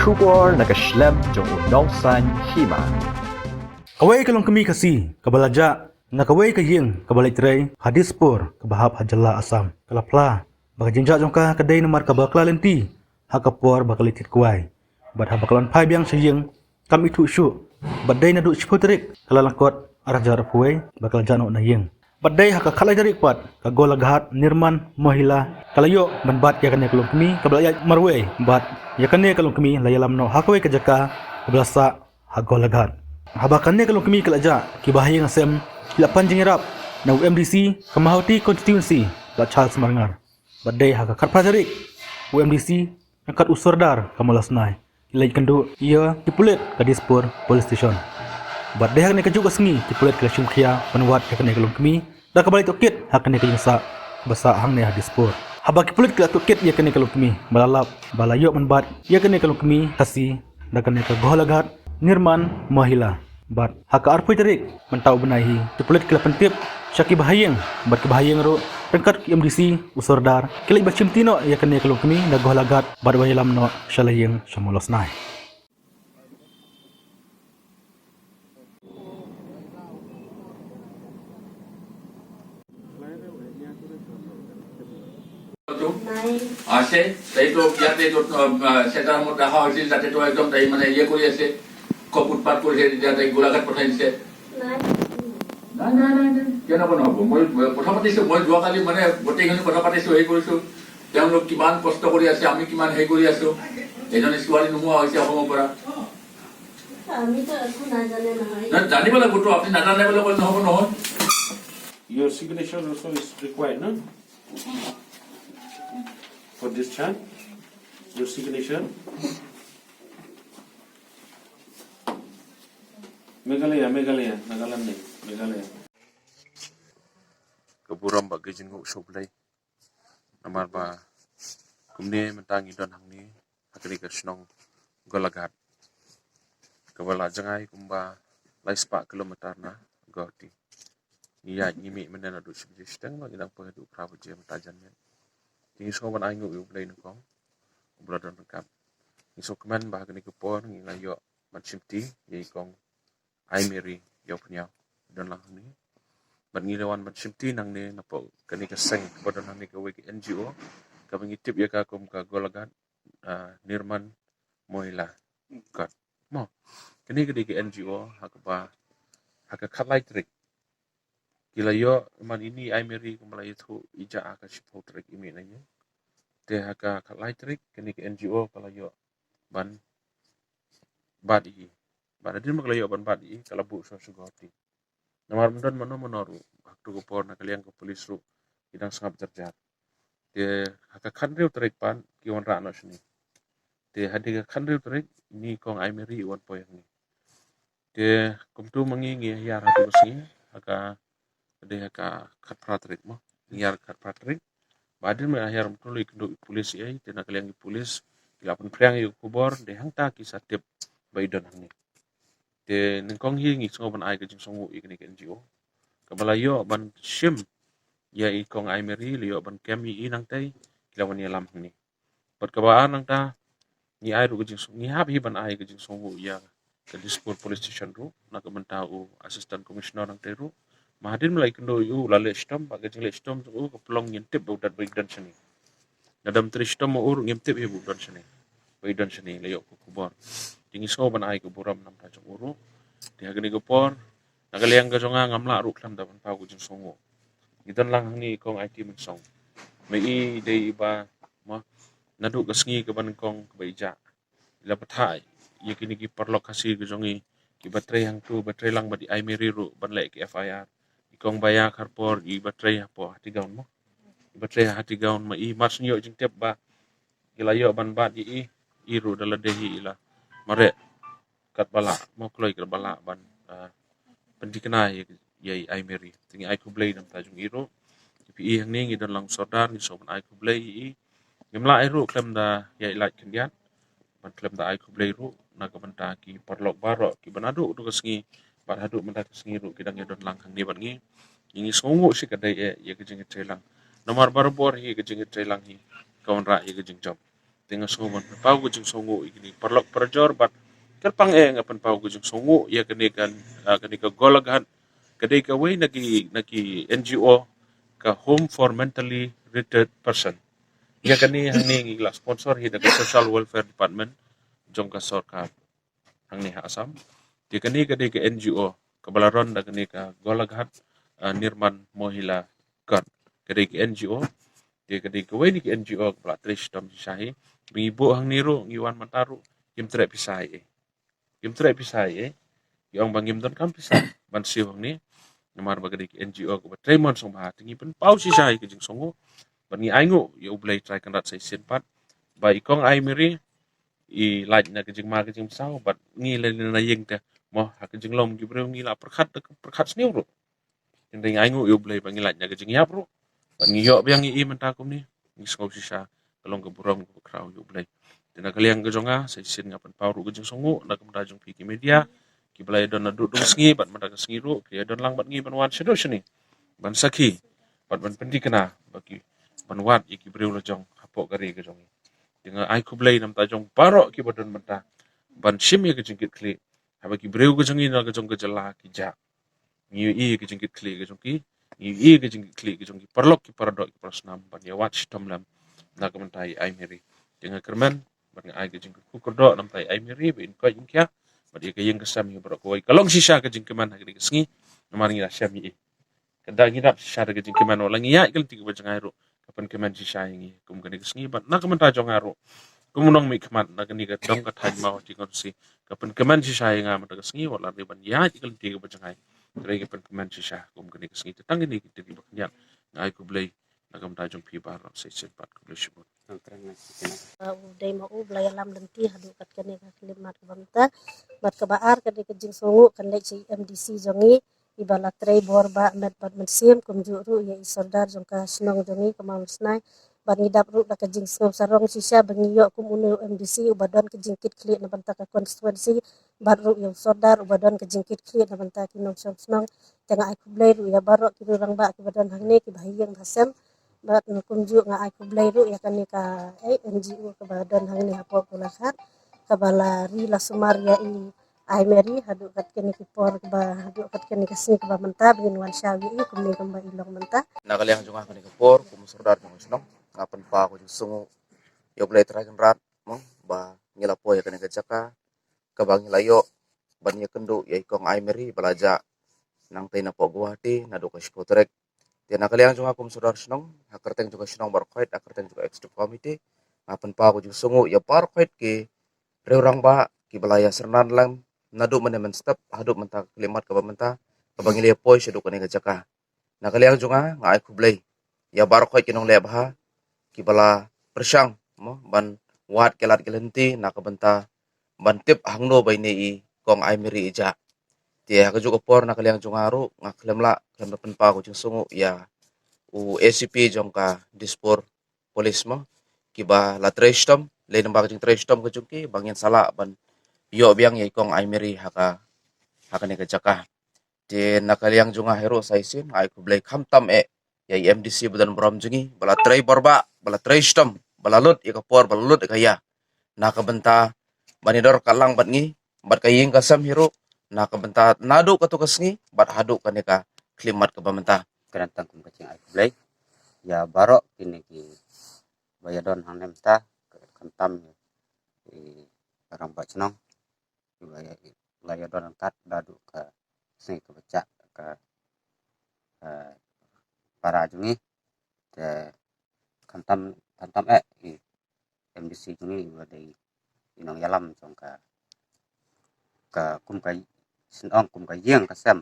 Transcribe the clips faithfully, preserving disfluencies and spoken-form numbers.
Khubor na ka shlem jong u nongsan hima. Kawei ka longkmie Khasi kaba la jah na kawei ka ïing kaba leit trei ha Dispur kaba hap ha jylla Assam ka la phla ba ka jingjah jong ka ka dei namar kaba ka la lynti ha ka por ba ka leit thied kwai. Bad haba ka la wan phai biang sha ïing kam ithuh shuh. Bad dei naduh shiphew tarik ka la lyngkot arhajar arphew wei ba ka la jah noh na ïing. Bad dei ha ka khatlai tarik pat ka Golaghat Nirman Mohila ka la ïoh ban bat ïa kane ka longkmie kaba la ïaid marwei bad ïa kane ka longkmie la ïalam noh ha kawei ka jaka kaba la sah ha Golaghat. Haba kane ka longkmie ka la jah, kiba ha ïing ha sem ki la pan jingïarap na u MDC ka Mawhati constituency, Bah Charles Marngar. Bad dei ha ka khatphra tarik u MDC ryngkat u Sordar ka Mawlasnai ki la ïakynduh ïa ki pulit ka Dispur Police Station. Bad dei ha kane kajuh ka sngi ki pulit ki la shim khia ban wad ïa kane ka longkmie da kaba la ïa tohkit ha kane ka ïingsah ba sah hangne ha Dispur. Haba ki pulit ki la tohkit ïa kane ka longkmie ba la lap ba la ïoh ban bat ïa kane ka longkmie Khasi da kane ka Golaghat Nirman Mohila. Bad ha ka arphew tarik mynta u bnai hi ki pulit ki la pyntip sha kiba ha ïing bad kiba ha ïing ruh ryngkat ki MDC u Sordar ki leit ban shimti noh ïa kane ka longkmie na Golaghat bad ban ïalam noh sha la ïing sha Mawlasnai. আছে, তাইতো ইয়াতে য'ত, আহ, চেণ্টাৰ ৰুমত ৰখা হৈছিল, তাতেতো একদম তাই মানে ইয়ে কৰি আছে, খুব উৎপাত কৰিছে, তেতিয়া তাইক গোলাঘাট পঠাই দিছে। নাই, নাই, নাই, নাই, কেনেকৈ নহ'ব? মই, মই কথা পাতিছোঁ, মই যোৱাকালি মানে গোটেইখিনি কথা পাতিছোঁ, হেৰি কৰিছোঁ, তেওঁলোক কিমান কষ্ট কৰি আছে, আমি কিমান হেৰি কৰি আছোঁ। এজনী ছোৱালী নোহোৱা হৈছে অসমৰ পৰা। আমিতো একো নাজানে নহয়। নাই, জানিব লাগিবতো, আপুনি নাজানে বুলি ক'লে নহ'ব নহয়। Your signature also is required, no? For discharge, your signature. Meghalaya, Meghalaya, Nagaland nahi, Meghalaya. Ka burom bad ka jingnguh sha U Blei. Namar ba kumne mynta ngi don hangne ha kane ka shnong Golaghat, kaba la jngai kumba lai spah kilometer na Guwahati. Ngi ïaid ngi mih mynne naduh shi baje shiteng, ngi dang poi haduh phra baje mynta janmiet. Te ngi sngew ban ai nguh ïa U Blei nyngkong uba la don ryngkat. Ngi sngewkmen ba ha kane ka por ngi la ïoh ban shimti ïa i kong Ai Mary Ïawphniaw, don lang hangne. Bad ngi la wan ban shimti nangne napoh kane ka seng kaba don hangne, kawei ka NGO kaba ngi tip ïa ka kum ka Golaghat, ah, Nirman Mohila. Kat mo, kane ka dei ka NGO ha kaba ha ka khatlai tarik ki la ïoh, man ini Ai Mary kumba la ïathuh, i jah ha ka shiphew tarik i mih na ïing. Te ha ka khatlai tarik kane ka NGO ka la ïoh ban bat ïa i. Bad hadien ba ka la ïoh ban bat ïa i ka la buh shuwa sha Guwahati. Namar ym don mano mano ruh ha kato ka por na ka liang ka pulit ruh ki dang sngap jar jar. Te ha ka khathynriew tarik pat ki wanrah noh shane. Te hadien ka khathynriew tarik ini i kong Ai Mary i wan poi hangne. Te kumto ma ngi ngi hiar ha kato ka sngi ha ka, dei ha ka khatphra tarik mo. Ngi hiar khatphra tarik. Bad hadien ba ngi hiar mynta la ïakynduh i pulit ïa i, te na ka liang i pulit ki la pynphriang ïa ka khubor, dei hangta ki sa tip ba i don hangne. Te nyngkong hi ngi sngew ban ai ka jingsngewnguh ïa kane ka NGO kaba la ïoh ban shim ïa i kong Ai Mary, la ïoh ban kem ïa i nangtei, ki la wan ïalam hangne. Bad kaba ar nangta ngi ai ruh ka jingsngew, ngi hap hi ban ai ka jingsngewnguh ïa ka Dispur Police Station ruh na ka bynta u Assistant Commissioner nangtei ruh. Ma hadien ba la ïakynduh ïa u la leh shitom, bad ka jingleh shitom jong u ka pynlong ngim tip ba u dang, ba i don shane. Lada ym trei shitom ma u ruh ngim tip hi ba u don shane, ba i don shane, la ïoh ka khubor. Te ngi sngew ban ai ka burom na ka bynta jong u ruh. Te ha kane ka por na ka liang ka jong nga ngam lah ruh khlem da pynpaw ka jingsngewnguh. Ngi don lang hangne i kong Aiti Mynsong. Ma i dei iba, ma, naduh ka sngi kaba nyngkong kaba i jah, i la pynthah ïa kine ki paralok Khasi ka jong i kiba trei hangto, ba trei lang bad i Ai Mary ruh ban leh ki FIR. I kong Baya Kharpor iba trei hapoh Hatigaon mo. Iba trei ha Hatigaon, ma i mar shu ïoh jingtip ba ki la ïoh ban bat ïa i, i ruh da lade hi i la mareh katba lah, mo, kloi katba lah ban, ah, pynthikna ïa, ïa i Ai Mary. Te ngi ai khublei na ka bynta jong i ruh. Te phi i hangne ngi don lang u Sordar, ngi sngew ban ai khublei ïa i. Ngim lah ei ruh khlem da ïaid lait khyndiat ban khlem da ai khublei ruh na ka bynta ki paralok baroh kiba naduh kato ka sngi bad haduh mynta ka sngi ruh ki dang ïadon lang hangne bad ngi. Ngi sngewnguh shikatdei eh ïa ka jingïatreilang. Namar barabor hi ka jingïatreilang hi ka wanrah ïa ka jingjop. Te nga sngew ban pynpaw ka jingsngewnguh ïa kine ki paralok parajor bad kyrpang eh nga pynpaw ka jingsngewnguh ïa kane ka, ah, kane ka Golaghat, ka dei kawei na ki, na ki N G O, ka Home for Mentally Retarded Person. Ïa kane hangne ngi la sponsor hi da ka Social Welfare Department jong ka sorkar hangne ha Assam. Te kane ka dei ka N G O kaba la run da kane ka Golaghat, ah, Nirman Mohila Ghar. Ka dei ka N G O, te ka dei kawei na ki N G O kaba la trei shitom shisha hi. Ba ngi buh hangne ruh, ngi wan mynta ruh, kim treh pisa ei ei. Kim treh pisa ei ei. Ki ong ba ngim donkam pisa ban siew hangne. Namar ba ka dei ka N G O kaba trei mon sngewbha, te ngi pynpaw shisha ïa ka jingsngewnguh bad ngi ainguh ïa U Blei Trai Kynrad sa shisien pat ba i Kong Ai Mary i lait na ka jingma ka jingmynsaw bad ngi lei lei na ïing te mo ha ka jinglong ki briew ngi la pyrkhat da ka pyrkhat sniew ruh. Hynrei ngi ainguh ïa U Blei ba ngi lait na ka jingïap ruh bad ngi ïoh biang ïa i mynta kumne. Ngi sngew shisha ka long ka burom kaba khraw ïa U Blei. Te na ka liang ka jong nga sa shisien nga pynpaw ruh ka jingsngewnguh na ka bynta jong phi ki media kiba la ïadon naduh dungsngi bad mynta ka sngi ruh ki ïadon lang bad ngi ban wan shaduh shane ban sakhi bad ban pynthikna ba ki ban wad ïa ki briew la jong hapoh ka ri ka jong ngi. Te nga ai khublei na ka bynta jong baroh kiba don mynta ban shim ïa ka jingkitkhlieh haba ki briew ka jong ngi na ka jong ka jylla ki jah. Ngi ïohi ka jingkitkhlieh ka jong ki, ngi ïohi ka jingkitkhlieh ka jong ki paralok ki paradoh ki parasnam ban ïa wad shitom lem na ka bynta i Ai Mary. Te nga kyrmen bad nga ai ka jingkyrkhu kyrdoh na ka bynta i Ai Mary ba in koit in khiah bad ïa ka ïing ka sem hi baroh kawei. Ka long shisha ka jingkmen ha kane ka sngi namar ngi la shem ïa i. Ka da ngi dap shisha da ka jingkmen, wat la ngi ïaid ka lynti kaba jngai ruh ka pynkmen shisha ïa ngi kum kane ka sngi bad na ka bynta jong nga ruh kum u nongmihkhmat na kane ka dong ka thaiñ Mawhati Constituency, ka pynkmen shisha ïa nga mynta ka sngi wat la ngi ban ïaid ka lynti kaba jngai. Ka dei ka pynkmen shisha kum kane ka sngi. Te tang kine ki tip kiba khyndiat, nga ai khublei na ka bynta jong phi baroh sa shisien pat. Khublei shibun. U dei ma u ba la ïalam lynti haduh kat kane ka khyllipmat kaba mynta. Bad kaba ar ka dei ka jingsngewnguh kan leit sha i M D C jong ngi iba la trei bor ba met bad mynsiem, kumjuh ruh ïa i sordar jong ka shnong jong ngi ka Mawlasnai. Bad ngi dap ruh da ka jingsngew sarong shisha ba ngi ïoh kum une u M D C uba don ka jingkitkhlieh na bynta ka constituency bad ruh ïa u sordar uba don ka jingkitkhlieh na bynta ki nongshong shnong. Te nga ai khublei ruh ïa baroh ki rangbah kiba don hangne kiba ha ïing ha sem. Bad kumjuh nga ai khublei ruh ïa kane ka, eh, N G O kaba don hangne hapoh Golaghat kaba la ri la sumar ïa i Ai Mary haduh kat kane ki por kaba, haduh kat kane ka sngi kaba mynta ba ngin wan shaw ïa i kumne kumba i long mynta. Na ka liang jong nga kane ka por kum u sordar jong ka shnong nga pynpaw ka jingsngewnguh ïa U Blei Trai Kynrad mo ba ngi la poi ïa kane ka jaka kaba ngi la ïoh ban ïakynduh ïa i Kong Ai Mary ba la jah nangtei napoh Guwahati naduh ka shiphew tarik. Te na ka liang jong nga kum u sordar shnong, ha kyrteng jong ka shnong baroh khoit, ha kyrteng jong ka executive committee, nga pynpaw ka jingsngewnguh ïa baroh khoit ki riew rangbah kiba la ïa syrnam lem naduh mynne mynstep haduh mynta ka khyllipmat kaba mynta kaba ngi la ïa poi shaduh kane ka jaka. Na ka liang jong nga nga ai khublei ïa baroh khoit ki nongleh bha kiba la pyrshang mo ban wad ki lad ki lynti na ka bynta ban tip hangno ba ine i Kong Ai Mary i jah. Te ha kajuh ka por na ka liang jong nga ruh nga khlem lah khlem da pynpaw ka jingsngewnguh ïa u A C P jong ka Dispur Police mo kiba la trei shitom, lei namar ka jingtrei shitom ka jong ki ba ngin sa lah ban ïoh biang ïa i Kong Ai Mary ha ka, ha kane ka jaka. Te na ka liang jong nga hi ruh sa shisien nga ai khublei khamtam eh ïa i M D C ba don burom jong ngi ba la trei bor ba, ba la trei shitom, ba la lut ïa ka por, ba la lut ïa ka ïa na ka bynta ban ïadon ryngkat lang bad ngi bad ka ïing ka sem hi ruh na ka bynta naduh katto ka sngi bad haduh kane ka khyllipmat kaba mynta. Ka dang tang kum ka jingai khublei ïa baroh kine kiba ïadon hangne mynta, khamtam i rangbah shnong kiba la ïadon ryngkat naduh ka sngi kaba jah ka, eh, para jong ngi. Te khamtam, khamtam eh i M D C jong ngi iba dei i nongïalam jong ka, ka kum ka shnong, kum ka ïing ka sem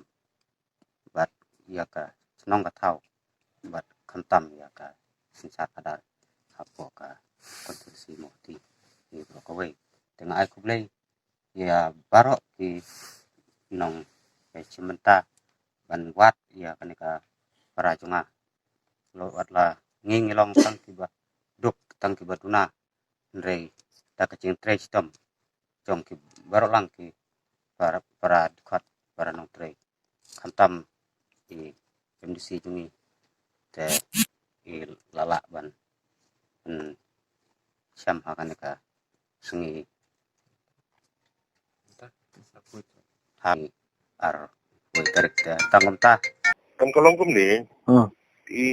bad ïa ka shnong ka thaw bad khamtam ïa ka synshar khadar hapoh ka constituency Mawhati hi baroh kawei. Te nga ai khublei ïa baroh ki nongshim bynta ban wad ïa kane ka para jong nga. Lo wat la ngi ngi long tang kiba duk tang kiba duna, hynrei da ka jingtrei shitom jong ki baroh lang ki para, para dkhot, para nongtrei, khamtam i M D C jong ngi te i la lah ban, hmm, shem ha kane ka sngi. Ha ar wei tarik te tang kumta. Kan ka long kumne. Hmm. I,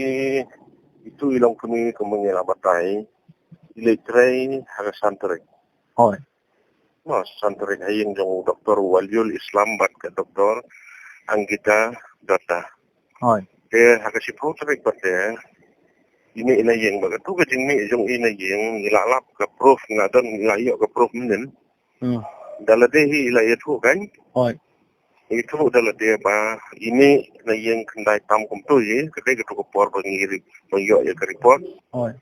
itu i long kumne kumne la batai. I leh trei ha ka san tarik. Hoi. Mas san tarik ha ïing jong Doktor Waliul Islam bad ka Doktor Angita Dutta. Hoi. Te ha ka shiphew tarik pat te, i mih na ïing, bad katu ka jingmih jong i na ïing, i la lap ka proof, i la don, i la ïoh ka proof mynnin. Hmm. Da lade hi i la ïathuh kan. Hoi. Ïathuh da lade ba i mih na ïing khyndai tam kumtu hi, ka dei katu ka por ba ngi ri, ba ngi ïoh ïa ka report. Hoi.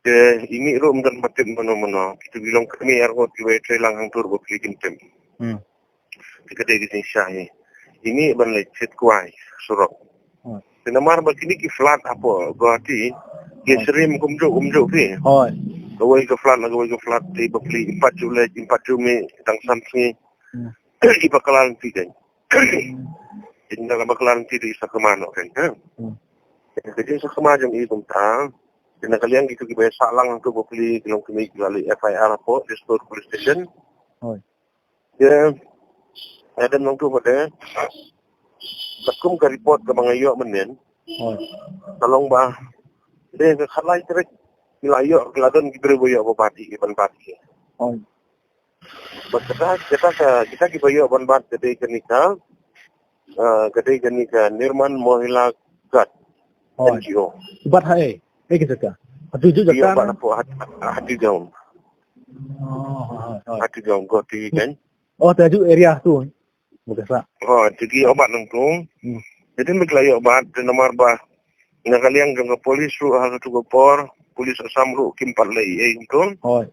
Te i mih ruh ym don ba tip mano mano. Kitu ki long kmie arngut kiba ïatrei lang hangtu ruh ba phi kim tip. Hmm. Te ka dei ka jingshisha hi. I mih ban leit thied kwai surok. Hmm. Te namar ba kine ki flat hapoh Guwahati ki, hmm, syriem kumjuh kumjuh phi. Hoi. Kawei ka flat na kawei ka flat te ba phi im pat ju leit, im pat ju mih tang san sngi. Hmm. I bakla lynti kan. Hmm. Ynda la bakla lynti te i sakma noh kan, ha. Hmm. Ka jingsakma jong i kumta. Te na ka liang kitu kiba ïasah lang hangtu ba phi ki long kmie ki la leh F I R hapoh Dispur Police Station. Hoi. Te hadien hangtu pat te, katkum ka report kaba nga ïoh mynnin. Hoi. Ka long ba, te ka khatlai tarik ki la ïoh, ki la don ki briew ba ïoh ba bat ïa i, ban bat ïa i. Hoi. Bad kata, kata ka, kita kiba ïoh ban bat ka dei kane ka, ah, ka dei kane ka Nirman Mahila Guard, hoi, N G O. Bat ha ei, ei ka jaka? Hatu ju jaka, ïoh bat na? Hapoh Hat-, Hatigaon. Oh, hoi, hoi. Hatigaon, Guwahati kan. Oh, te ju area tu. Betul sa. Oh, te ki ïoh bat nangtu. Hmm. Te hadien ba ki la ïoh bat, te namar ba na ka liang jong ka police ruh ha katu ka por, police Assam ruh kim pat leh ei ei kumtu. Hoi.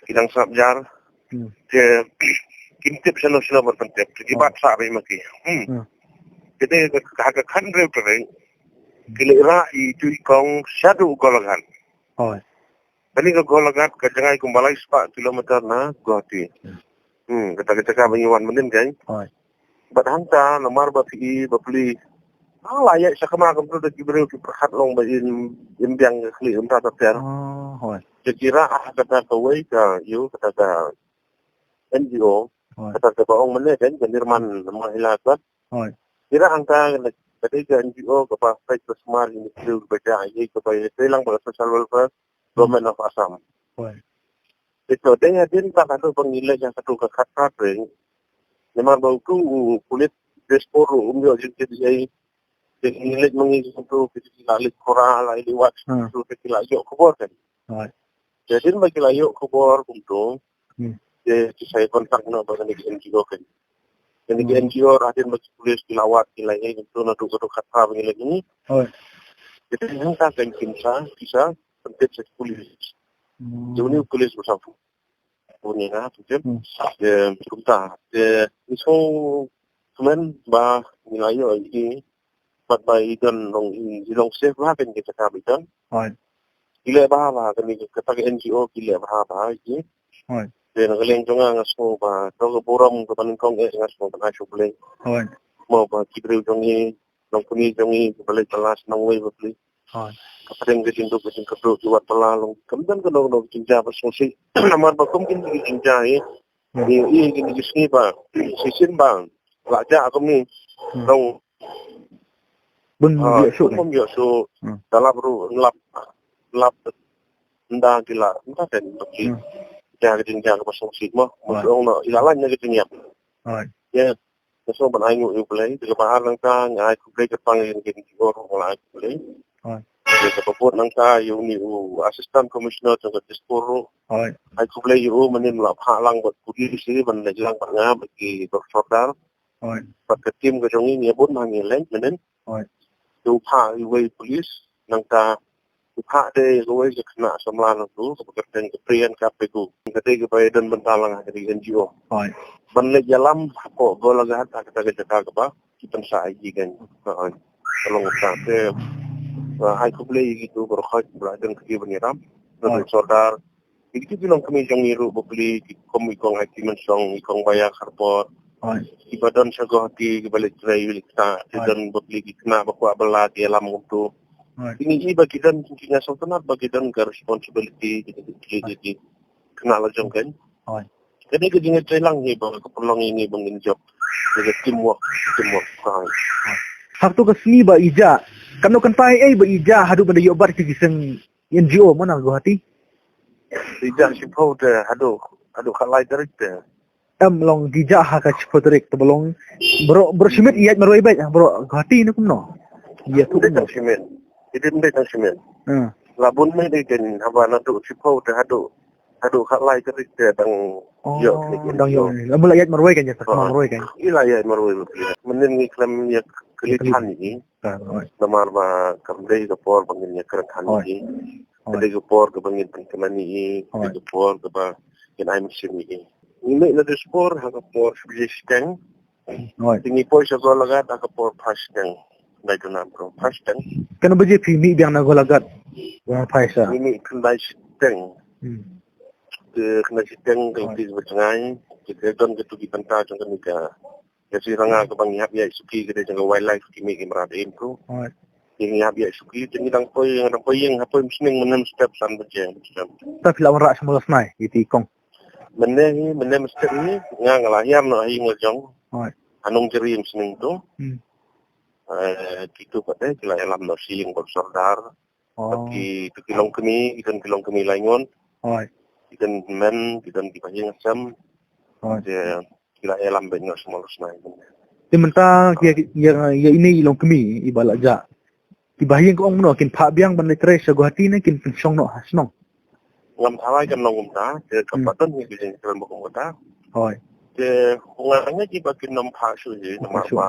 Ki dang sngap jar. Hmm. Te kim tip shano shano ban pyntip. Te ki, oh, bat sah beit ma ki. Hmm. Hmm. Te dei ka, ka, ka khathynriew tarik ki leit rah ïa itu i kong shaduh Golaghat. Hoi. Kane ka Golaghat ka jngai kumba lai spah kilometer na Guwahati. Hmm. Hmm, kata ka jaka ba ngi wan mynnin kan. Hoi. Bad hangta namar ba phi i ba phi, ah, la ïaid sakma kumtu da ki briew ki pyrkhat long ba im, im biang ka khlieh kumta ter ter. Oh, hoi. Te ki rah ha kata kawei ka, ïa u, kata ka N G O, hoi, kata kaba ong mynne kan, ka Nirman Mahila Guard. Hoi. Ki rah hangta ka, ka dei ka N G O kaba peit ba sumar ïa ki briew kiba jah, ïa kaba ïatrei lang bad ka Social Welfare, hmm, Government of Assam. Hoi. Te to dei hadien ba katu ba ngi leit ha katu ka khatphra tarik. Namar ba utu u pulit Dispur ruh um ïoh jingtip ei ei. Te ngi leit ma ngi kumtu, ki la leit khura, la leit wad, hmm, kumtu te ki la ïoh khubor kan. Hoi. Te hadien ba ki la ïoh khubor kumtu, hmm, te ki sa ïa contact noh bad kane ka N G O kan. Kane ka, hmm, N G O hadien ba ki police ki la wad, ki la ïa kumtu naduh katu khatphra ba ngi leit ma ngi. Hoi. Te hadien hangta kan kim sa, ki sa pyntip sha ki police. Hmm. Te une u police u sa phone ïa nga, tu tip. Hmm. Te kumta. Te ngi sngewkmen ba ngi la ïoh ïa i, bad ba i don long i, i long safe bha kane ka jaka ba i don. Hoi. I leh bha bha kane ka, kata ka N G O ki leh bha bha ïa i. Hoi. Te na ka liang jong nga nga sngew ba to ka burom kaba nyngkong eh nga sngew ban ai sha U Blei. Hoi. Mo ba ki briew jong i, long kmie jong i kiba leit bylla sha nongwei bapli. Hoi. Ka pdeng ka jingduk ka jingkyrduh ki wad bylla long kam don kano kano ka jingjia ba sngewsih. Namar ba kum kine ki jingjia hi, hmm, i, i kine ki sngi ba shisien ba la jah kumne, hmm, long bun, ah, ïoh shuh, bun ïoh shuh. Hmm. Da lap ruh lap, lap nda ki la nda kan bapli. Hmm. Jia ka jingjia kaba sngewsih mo. Hoi. Mo ong no i la lait na ka jingïap. Hoi. Ïa, nga sngew ban ai nguh ïa U Blei, te kaba ar nangta nga ai khublei kyrpang ïa ka N G O ruh, nga la ai khublei. Hoi. Te kaba bud nangta ïa une u Assistant Commissioner jong ka Dispur ruh. Hoi. Ai khublei ïa u, mynnin u la phah lang bad police ïa ban leit lang bad nga bad ki Sordar. Hoi. Bad ka team ka jong ngi ngi bun ma ngi leit mynnin. Hoi. Te u phah iwei police, nangta u phah de iwei ka khynnah samla nangtu, kaba kyrteng ka Priyanka Pegu. Ka dei kaba ïadon bynta lang ha ka dei N G O. Hoi. Ban leit ïalam hapoh Golaghat ha kata ka jaka kaba ki pynsah ïa ki kan. Hoi. Ka long kata te, ah, ai khublei ïa kitu baroh khoit ba la don ka jingïarap. Hoi. Naduh Sordar, ïa kitu ki longkmie jong ngi ruh bapli, ki kum i kong Aiti Mynsong, i kong Baya Kharpor. Hoi. Kiba don sha Guwahati, kiba leit trei, leit ktah, ki, hoi, don bapli ki khynnah ba kwah bylla, ki ïalam kumtu. Hooid. Ngi i ba ki don, ki nga sngewtynnat ba ki don ka responsibility, ki, ki, ki, ki, ki khynnah la jong kan. Hooid. Ka dei ka jingïatreilang hi ba ka pynlong ïa ngi ba ngin jop ïa ka teamwork, teamwork. Hooid. Ha kato ka sngi ba i jah, kano kynta ei ei ba i jah haduh ban da ïoh bat ki seng N G O mo na Guwahati? I jah shiphew te haduh, haduh khatlai tarik te. Em, long ki jah ha ka shiphew tarik te ba long. Baroh, baroh shi miet ïaid marwei beit, baroh Guwahati ne kumno? Ïa tu. Ym dei tang shi miet. Ym dei tang shi miet. Hmm. La bun miet dei kan, haba naduh shiphew te haduh, haduh khatlai tarik te dang ïoh. Oh, dang ïoh. Ym la ïaid marwei kan, ïa, marwei kan. I la ïaid marwei. Mynnin ngi khlem ïa kylli than ïa i. Namar ba kam dei ka por ba ngin ïa kren than ïa i. Ka dei ka por kaba ngin pynkmen ïa i, ka dei ka por kaba ngin ai mynsiem ïa i. Ngi mih na Dispur ha ka por shiphew shiteng. Te ngi poi sha Golaghat ha ka por phra shiteng. Dei tu na bro, phra shiteng. Katno baje phi mih biang na Golaghat? Ba phai sa. Ngi mih khyndai shiteng. Hmm. Te khyndai shiteng ka lynti ba jngai. Te ka don katu ki bynta jong kane ka Ka siranga kaba ngi hap ïa suki ka dei jong ka wildlife ki mih ki mrad im tu. Hooid. Ngi hap ïa suki te ngi dang poi, ngi dang poi ïeng ha poi mynsngi mynhynnin step san baje. Ta phi la wanrah sha Mawlasnai ïa ti kong. Mynne hi, mynne mynstep hi nga nga la hiar noh ha ïing la jong. Hooid. Ha Nongjri mynsngi tu. Hmm. Eh, kitu pat eh ki la ïalam noh sha ïing bad sordar. Oh. Ki, ki longkmie, ki don ki longkmie laingut. Hooid. Ki don men, ki don kiba ïeng sem. Hooid. Te ki la ïalam beit noh sha Mawlasnai. Te mynta ki, ïa, ïa ine i longkmie iba la jah, kiba ïeng ka ong noh kin phah biang ban leit trei sha Guwahati ne kin pynshong noh ha shnong? Ngam tharai kan long kumta, te kam pat don ïa ki jingkren ba kumta. Hooid. Te nga ngeit ba kin nym phah shuh hi namar ba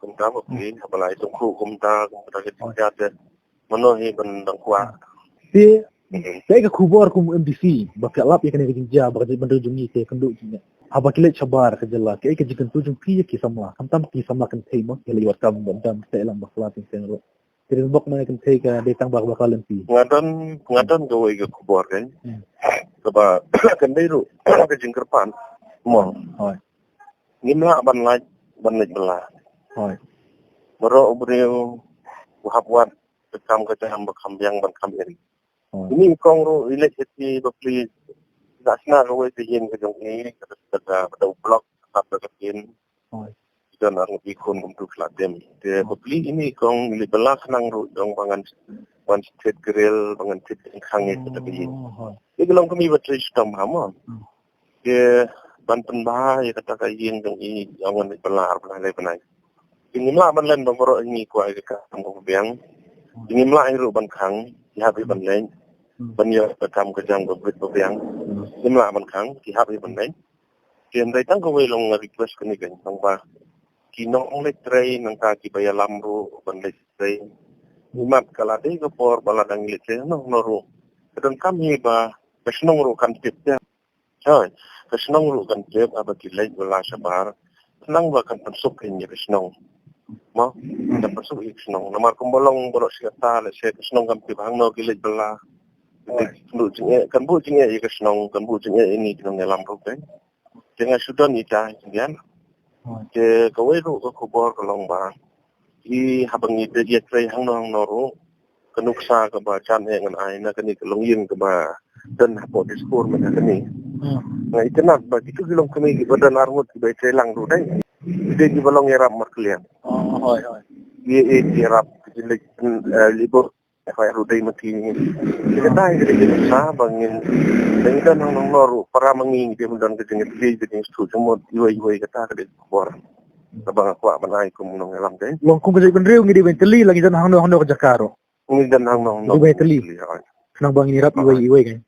kumta ba ki haba la ïathuh kumta, kumta ki, te mano hi ban dang kwah. Te kaei ka khubor kum M D C ba phi lap ïa kane ka jingjia ba ka jaitbynriew jong ngi ka kynduh jingeh? Haba ki leit shabar ka jylla, kaei ka jingkyntu jong phi ïa ki samla? Khamtam ki samla kynthei mo, ki la ïoh kam ban dam te lang bakla tyngkhuh ruh. Te bok ma kynthei ka dei tang ba bakla lynti. Nga don, nga don kawei ka khubor kan. Hmm. Kaba kan dei ruh ka jingkyrpad mo. Hooid. Ngim lah ban lait, ban leit bylla. Hooid. Baroh u briew u hap wad ka kam ka jam ba kham biang ban kham ïa ri. Hooid. Ini i kong ruh i leit sha ki bapli, ka shna kawei ka ïing ka jong i, ka da, ka da, ka da u block, ka da ka tin. Hooid. Ki don ar ngut ki khun kumtu ki la dem. Te bapli ini i kong i leit bylla khnang ruh jong ba ngan, ba ngan thied grill, ba ngan thied khang ïa ka da ka ïing. Oh, hooid. Ïa ka longkmie ba trei shitom ha mo. Hmm. Te ban pynbha ïa kata ka ïing jong i, ïa ngan leit bylla ar bnai lai bnai. Te ngim lah ban len ba baroh ngi kwah ïa ka kam kaba biang. Te ngim lah hi ruh ban khang, ki hap hi ban leit. Ban ïoh ka kam ka jam kaba bit ba biang. Ngim lah ban khang, ki hap hi ban leit. Te hynrei tang kawei long nga request kane ka, tang ba ki nongleit trei nangta kiba ïalam ruh ban leit trei. Imat ka la dei ka por ba la dang leit trei noh noh ruh, ka donkam hi ba ka shnong ruh kan tip. Hooid, ka shnong ruh kan tip haba ki leit bylla shabar. Khnang ba kan pynsuk ïa ka shnong. Mo, kan pynsuk ïa ka shnong. Namar kumba long baroh shi katta lehse ka shnong kam tip hangno ki leit bylla. Kan buh jingeh, kan buh jingeh ïa ka shnong, kan buh jingeh ïa ngi ki nongïalam ruh kan. Te nga shu don ïa ka jingbian. Te kawei ruh ka khubor ka long ba i haba ngi ïatrei hangno hangno ruh, ka nuksa kaba jan eh ngan ai na kane ka longïing kaba don hapoh Dispur mynta kane. Hmm. Nga itynnad ba kitu ki longkmie kiba don ar ngut kiba ïatrei lang ruh dei, dei kiba long ïarap markylliang. Oh, hooid, hooid. Ïa, ïa, ïarap ki leit, eh, labor, hooid ruh dei ma ki. Kata ka dei ka nuksa ba ngin, ba ngin don hangno hangno ruh para ma ngi, ngin don ka jingïatrei, ka jingïathuh jingmut iwei iwei, kata ka dei ka khubor kaba nga kwah ban ai kum u nongïalam te. Long kum ka jaitbynriew ngi dei ban tylli la ngi don hangno hangno ka jaka ruh. Ngi don hangno hangno. Ngi dei ban tylli. Hooid. Khnang ba ngin ïarap iwei iwei kan.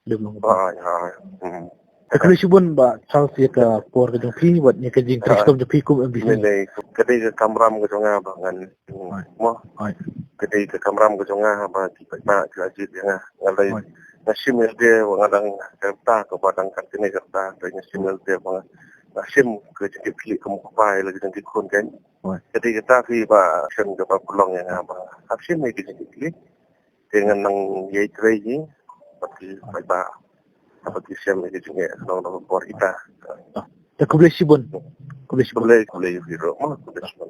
Dei ban long. Hooid, hooid. Hmm. Te khublei shibun Bah Charles ïa ka por ka jong phi bad ïa ka jingtrei shitom jong phi kum M D C. Hooid. Ka dei ka kamram ka jong nga ba ngan, hooid, mo. Hooid. Ka dei ka kamram ka jong nga ba ki paidbah ki la jied ïa nga. Nga dei, hooid, nga shim ïa lade ba nga dang ka rta kaba dang kat kane ka rta, dei nga shim ïa lade ba nga, nga shim ka jingkitkhlieh kum u kpa ïa la ki jong ki khun kan. Hooid. Ka dei kata phi ba shen kaba pynlong ïa nga ba hap shim ïa ki jingkitkhlieh. Te ngan nang ïai trei hi bad ki paidbah haba ki shem ïa ki jingeh, nong nong por kita. Ah, te khublei shibun. Khublei shibun. Khublei, khublei ïa phi ruh. Khublei shibun.